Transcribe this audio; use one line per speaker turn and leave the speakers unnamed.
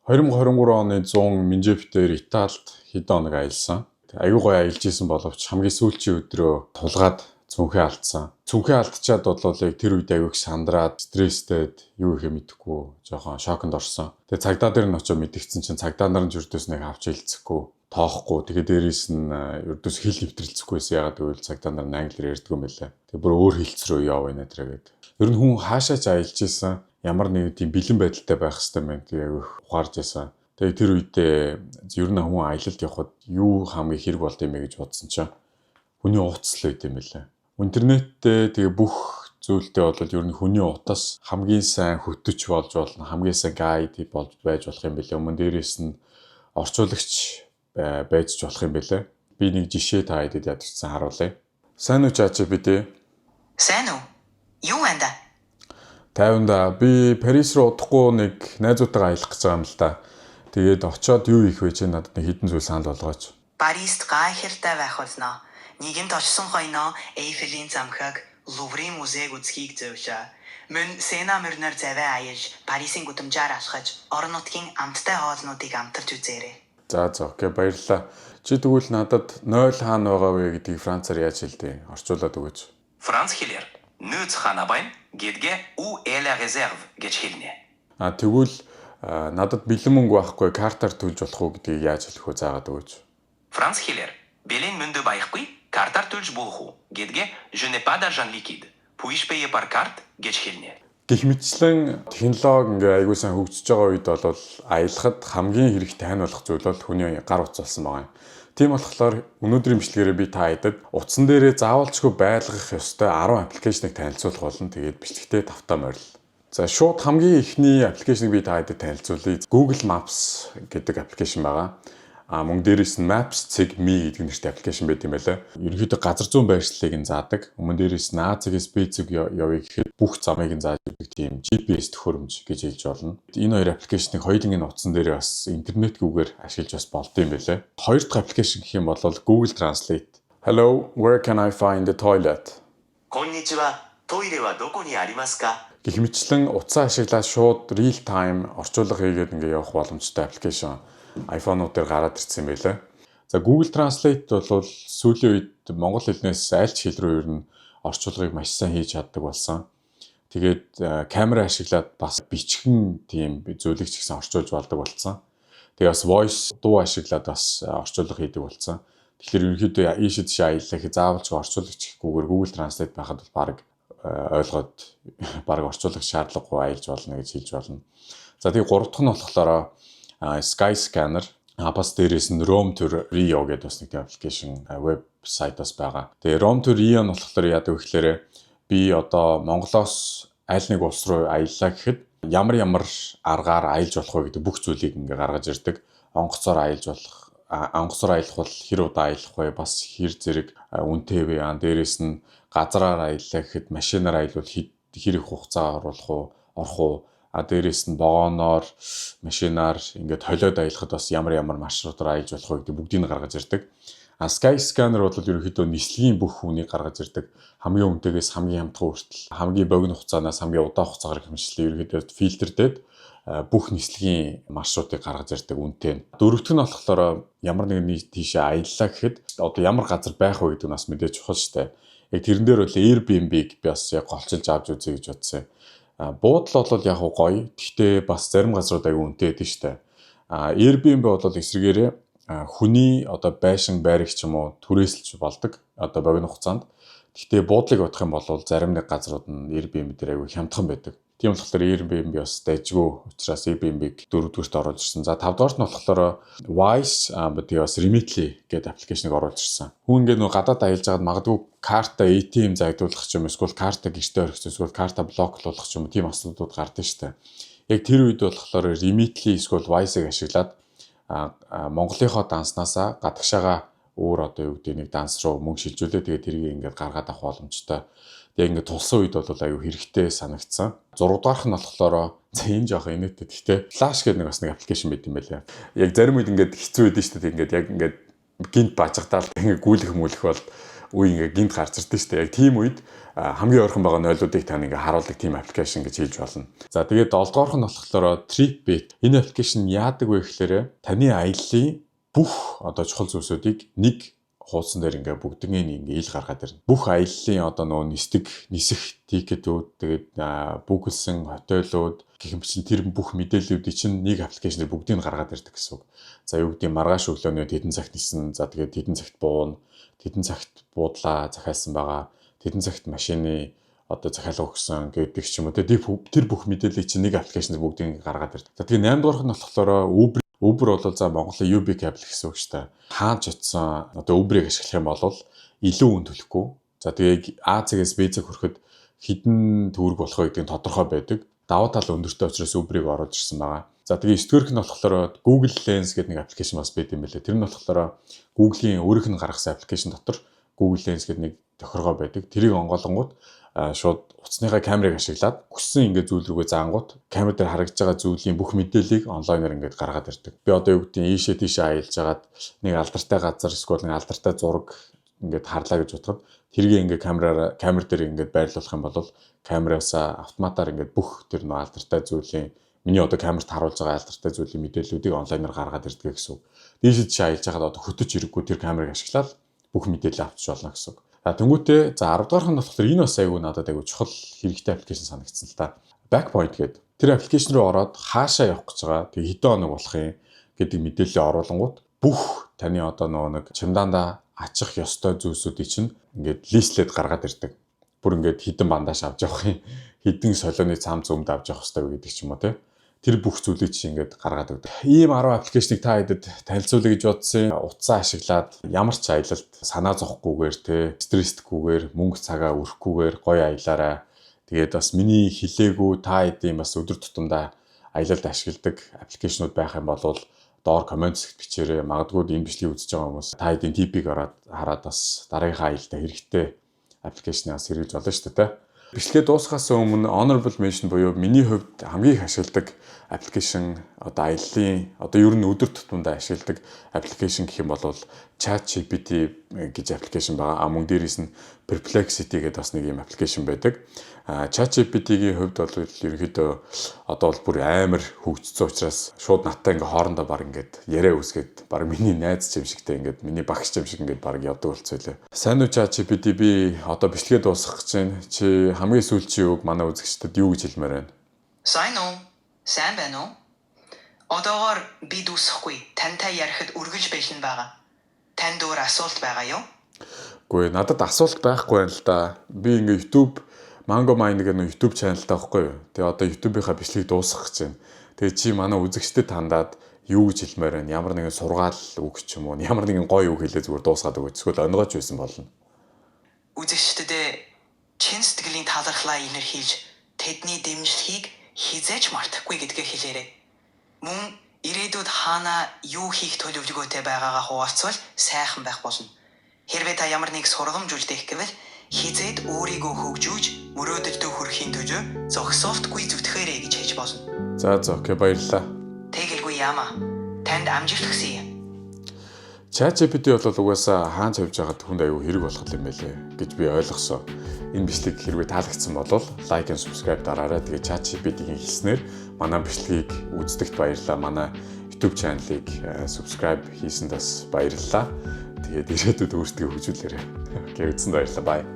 2023 оны 100 Минжеп дээр Италид хэдэн хоног аялсан. Аягүй гоё аялж исэн боловч хамгийн сүүлчийн өдрөө тулгаад цүнхээ алдсан. Цүнхээ алдчаад бол яг тэр үед аягүй их сандраад, стресстэй, юу ихэ мэдэхгүй жоохон шоконд орсон. Тэгээ цагдаа дээр нь очиж мэдэгдсэн чинь цагдаа нар нь ч өрдөөс нэг авч хэлцэхгүй, тоохгүй. Тэгээ дээрээс нь ердөөс хэл нэвтрэлцэхгүй байсан. Ягаад гэвэл цагдаа нар нь англиар ярьдгүй юм байлаа. Тэгээ бүр өөр хэлц рүү яв энэ тэргээд. Ер нь хүн хаашаа ч аялж исэн ямар нэг тийм бэлэн байдалтай байх хэрэгтэй юм байна. Тэгээ аягүй их ухаарж исэн. Тэгээ тэр үедээ ер нь хүн аялалд явхад юу хамгийн хэрэг болд юм бэ гэж бодсон чинь хүний утас л байт юм байлаа. Интернеттэй, тэгээ бүх зүйлтэй бол ер нь хүний утас хамгийн сайн хөтөч болж болно, хамгийн сайн guide болж байж болох юм билээ. Өмнө дээрээс нь орчуулагч байж болох юм билээ. Би нэг жишээ та хэдэд ядчихсан харуулъя. Сайн уу, ChatGPT?
Сайн уу? Юу байна да?
50-да би Парис руу удахгүй нэг найзуудтайгаа аялах гэж байгаа юм л да. Тэгээд очиод юу хийх вэ, чи надад нэг хэдэн зүйл санал болгооч.
Парист гайхалтай байх болно. Нэгэнт очсон хойноо Эйфелийн замхаг, Луврын музейг үзэхийг зөвлөе. Мөн Сена мөрнөөр завиа аялж, Парисын гудамжаар алхаж, орон нутгийн амттай хоолнуудыг амталж үзээрэй.
За, okay, баярлалаа. Чи тэгвэл надад 0 хаана байгаа вэ гэдгийг францаар яаж хэлдэг? Орчуулад өгөөч.
Франц хэлээр нөөц хаана байна гэдгээ "Où est la réserve" гэж хэлнэ.
А тэгвэл надад бэлэн мөнгө байхгүй, картаар төлж болох уу гэдгийг яаж хэлэх вэ, заагаад өгөөч.
Франц хэлээр бэлэн мөнгө байхгүй, картаар төлж болох уу гэдгээ "Je n'ai pas d'argent liquide. Puis-je payer par carte" гэж хэлнэ.
Гэх мэтчлэн технологи ингээ аягүй сайн хөгжиж байгаа үед бол аялахад хамгийн хэрэгтэй тань болох зүйл бол хүний гар утас болсон байгаа юм. Тийм болохоор өнөөдрийн бичлэгээрээ би та хэдэд утсан дээрээ заавалчгүй байлгах ёстой 10 application ийг танилцуулах болно. Тэгээд бичлэгтээ тавтаа морил. За, шууд хамгийн эхний application ийг би та хэдэд танилцуулъя. Google Maps гэдэг application байгаа. А мөн дээрээс нь Maps.me гэдэг нэртэй application байт юм байлаа. Ерөнхийдөө газар зүүн байршлыг нь заадаг. Өмнө дээрээс нь А цэгээс Б цэг явъя гэхэд бүх замыг нь зааж өгдөг тийм GPS төхөөрөмж гэж хэлж болно. Энэ хоёр application ийг хоёулангийн нь утсан дээрээ бас интернетгүйгээр ашиглаж бас болд юм байлаа. Хоёр дахь application гэх юм бол Google Translate. Hello, where can I find the toilet?
こんにちは。トイレはどこにありますか？
Гэх мэтчлэн утсаа ашиглаад шууд real time орчуулга хийгээд ингээ явах боломжтой application iPhone-ууд дээр гараад ирсэн юм байлаа. За, Google Translate бол сүүлийн үед монгол хэлнээс аль ч хэл рүү ер нь орчуулгыг маш сайн хийж чаддаг болсон. Тэгээд камера ашиглаад бас бичгэн тийм зүйлийг ч гэсэн орчуулж болдог болсон. Тэгээ бас voice, дуу ашиглаад бас орчуулга хийдэг болсон. Тэгэхээр ерөнхийдөө ийшээ тийшээ аяллаа гэхэд заавалч орчуулагч гэхгүйгээр Google Translate байхад бол баг ойлгоод, баг орчуулагч шаардлагагүй аялж болно гэж хэлж болно. За, тэгээ гурав дахь нь болохоор Skyscanner, а бас дээрээс нь Rome to Rio гэдэг бас нэг тийм application, вебсайт бас байгаа. Тэгээ Rome to Rio нь болохоор яадаг вэ гэхээр би одоо Монголоос аль нэг улс руу аяллаа гэхэд ямар ямар аргаар аялж болох вэ гэдэг бүх зүйлийг ингээ гаргаж ирдэг. Онгоцоор аялж болох, онгоцоор аялах бол хэр удаа аялах вэ? Бас хэр зэрэг үнэтэй вэ? Аа, дээрээс нь газраар аяллаа гэхэд машинаар аялвал хэр их хугацаа оруулах уу, орох уу? А дээрээс нь вагоноор, машинаар ингээд холиод аялахад бас ямар ямар маршрутаар аялж болох вэ гэдэг бүгдийг нь гаргаж ирдэг. А Skyscanner бол ерөнхийдөө нислэгийн бүх үнийг гаргаж ирдэг. Хамгийн үнэтэйгээс хамгийн хямдхан хүртэл, хамгийн богино хугацаанаас хамгийн удаан хугацаагаар хэмжлээ ерөнхийдөө фильтрдээд бүх нислэгийн маршрутыг гаргаж ирдэг үнэтэй нь. Дөрөвдөх нь болохоор ямар нэгэн тийшээ аяллаа гэхэд одоо ямар газар байх вэ гэдэг нь бас мэдээж чухал шүү дээ. Яг тэрэн дээр бол Airbnb-г би бас яг голчилж авч үзье гэж бодсон. А буудлал бол яг гоё. Гэхдээ бас зарим газрууд аягүй үнэтэй байдаг шүү дээ. А Airbnb бол эсрэгээрээ хүний одоо байшин байрыг ч юм уу түрээсэлж болдог одоо богино хугацаанд. Гэхдээ буудлыг бодох юм бол зарим нэг газрууд нь Airbnb дээр аягүй хямдхан байдаг. Тийм болохоор Airbnb бас дайжгүй учраас Airbnb-г дөрөвдүгээрт оруулж ирсэн. За, тавдугаарт нь болохоор Wise, тэгээ бас Remitly гэдэг application ийг оруулж ирсэн. Хүн ингээд нөгөө гадаад аялж байгаад магадгүй карта ATM загдуулах ч юм, эсвэл карта гэртээ орхих, эсвэл карта блоклуулах ч юм уу, тийм асуудлууд гардаг шүү дээ. Яг тэр үед болохоор Remitly эсвэл Wise-ыг ашиглаад Монголынхоо данснаасаа гадагшаага өөр одоо юу гэдэг нэг данс руу мөнгө шилжүүлээ, тэгээ тэрийг ингээд гаргаад авах боломжтой. Тэгээ ингээд тулсан үед бол аюу хэрэгтэй санагдсан. 6 дугаарх нь болохоор, за, энэ жоох инээдтэй. Гэхдээ Flash гэдэг нэг бас нэг application байт юм байлаа. Яг зарим үед ингээд хэцүү байдаг шүү дээ. Ингээд яг ингээд гинт бажигдаал ингээд гүйлэх мүлэх бол үе ингээ гинт гарч ирдэ шүү дээ. Яг тийм үед хамгийн ойрхон байгаа нойлуудыг тань ингээ харуулдаг тийм application гэж хэлж болно. За, тэгээд 7 дугаарх нь болохоор TripBit. Энэ application яадаг вэ гэхээр таны аяллаа бүх одоо чухал зүйлсүүдийг нэг хуудсан дээр ингээ бүгднийг ингээ ил гаргаад ирнэ. Бүх аяллаа одоо нөгөө нисдэг, нисэх ticket үүд, тэгээд book лсэн hotel ууд гэх мэт чинь тэр бүх мэдээллүүдийг чинь нэг application дээр бүгдийг нь гаргаад ирдэг гэсэн үг. За, юу гэдэг, маргааш өглөөний хэдэн цагт нисэн, за тэгээд хэдэн цагт бууна, хэдэн цагт буудлаа захиалсан байгаа, хэдэн цагт машины одоо захиалга өгсөн гэдэг ч юм уу. Тэр бүх мэдээллийг чинь нэг application дээр бүгдийг гаргаад ирдэг. За, тэгээд 8 дугаарх нь болохоор Uber. Uber бол за Монголын UB Cab гэсэн үг шүү дээ. Хаан ч очсон одоо Uber-ыг ашиглах юм бол илүү үн төлөхгүй. За, тэгээ А цэгээс Б цэг хүрэхэд хэдэн төгрөг болох вэ гэдэг нь тодорхой байдаг. Давуу тал өндөртэй учраас Uber-ыг оруулж ирсэн байгаа. За, тэгээ 9 дугаарх нь болохоор Google Lens гэдэг нэг application бас байд юм билээ. Тэр нь болохоор Google-ийн өөрийнх нь гаргасан application дотор Google Lens гэдэг нэг тохиргоо байдаг. Тэрийг онгоолонгууд шууд утасныхаа камерыг ашиглаад хүссэн ингээд зүйл рүүгээ заангууд камер дээр харагдж байгаа зүйлийн бүх мэдээллийг онлайнаар ингээд гаргаад ирдэг. Би одоо юу гэдэг, ийшээ тийшээ аялж хагаад нэг алдартай газар эсвэл нэг алдартай зураг ингээд харлаа гэж бодоход тэрийг ингээд камераар, камер дээр ингээд байрлуулах юм бол камераасаа автоматар ингээд бүх тэр нэг алдартай зүйлийн, миний одоо камерт харуулж байгаа алдартай зүйлийн мэдээллүүдийг онлайнаар гаргаад ирдэг гэсэн үг. Дээшээ тийшээ аялж хагаад одоо хөтөч ирэхгүй, тэр камерыг ашиглаад бүх мэдээлэл авчиж болно гэсэн үг. За, тэнгуүтээ за 10 дугаарх нь болохоор энэ бас айгүй надад айгүй чухал хэрэгтэй application санагдсан л та. Backpoint гэдэг. Тэр application руу ороод хаашаа явах гэж байгаа, тэг хэдэн хоног болох юм гэдэг мэдээллийг оруулангууд бүх таны одоо нөгөө нэг чемданда ачих ёстой зүйлсүүдийг чинь ингээд list лээд гаргаад ирдэг. Бүр ингээд хэдэн бандаж авч явах юм, хэдэн солионы цам зүмд авч явах ёстой вэ гэдэг ч юм уу, те, тэр бүх зүйлийг чи ингээд гаргаад өгдөг. Ийм 10 application ыг та хэдэд танилцуулъя гэж бодсон. Утсаа ашиглаад ямар ч аялалд санаа зовхгүйгээр, те, стресстгүйгээр, мөнгө цагаа өрөхгүйгээр гоё аялаарай. Тэгээд бас миний хэлээгүй та хэдийн бас өдөр тутамдаа аялалд ашигладаг application ууд байх юм бол доор comment хэсэгт бичээрэй. Магадгүй энэ бичлэгийг үзэж байгаа хүмүүс та хэдийн tip ийг ороод хараад бас дараагийнхаа аялалдаа хэрэгтэй application аас хэрэглэж болно шүү дээ. Бичлэгээ дуусгахаас өмнө honorable mention буюу миний хувьд хамгийн их ашигладаг application, одоо аяллаа, одоо ер нь өдөр тутамдаа ашигладаг application гэх юм бол ChatGPT гэж application байгаа. А мөн дээрээс нь Perplexity гэдэг бас нэг юм application байдаг. А ChatGPT-гийн хувьд бол ерөнхийдөө одоо бол бүр амар хөгжсөн учраас шууд надтай ингээ хоорондоо баг ингээд яриа үсгээд, баг миний найз ч юм шигтэй, ингээд миний багш ч юм шиг ингээд баг явдаг болцоо лээ. Сайн уу, ChatGPT, би одоо бичлэгээ дуусгах гэж байна. Чи хамгийн сүүлчийн үг манай үзэгчдэд юу гэж хэлмээр байна?
Сайн уу? Сайн байна уу? Одоогоор би дуусахгүй. Тантай ярихад үргэлж бэлэн байгаа. Танд өөр асуулт байгаа юу?
Үгүй, надад асуулт байхгүй байна л да. Би ингээ YouTube Mango Mine гэх нэг YouTube channel тай байхгүй юу? Тэгээ одоо YouTube-ийнхаа бичлэгийг дуусгах гэж байна. Тэгээ чи манай үзэгчдэд хандаад юу гэж хэлмээр байна? Ямар нэгэн сургаал үг ч юм уу, ямар нэгэн гоё үг хэлээ зүгээр дуусгаад өгөөч. Эсвэл онгойч байсан болно.
Үзэгчдэдээ чин сэтгэлийн талархлаа илэрхийлж, тэдний дэмжлэгийг хэзээ ч мартахгүй гэдгээ хэлээрэй. Мөн ирээдүйд хаана юу хийх төлөвлөгөөтэй байгаагаа хуваалцвал сайхан байх болно. Хэрвээ та ямар нэг сургамж үлдээх гэвэл хэзээд өөрийгөө хөгжүүлж мөрөөдөлдөө хүрэхийн төлөө зогсоолтгүй зүтгэхээрэй гэж хэлж болно.
За, okay, баярлалаа.
Тэгэлгүй яамаа. Танд амжилт хүсье.
ChatGPT бол угаасаа хаан ч явж байгаад хүнд аюу хэрэг болох юм байлээ гэж би ойлгосон. Энэ бичлэг хэрвээ таалагдсан бол like and subscribe дараарай. Тэгээ ChatGPT-ийн хэлснээр манай бичлэгийг үздэгт баярлалаа. Манай YouTube channel-ыг subscribe хийсэнд бас баярлалаа. Тэгээд ирээдүйд өөртөө хөгжүүлээрэй. Okay, үзсэнд баярлалаа. Bye.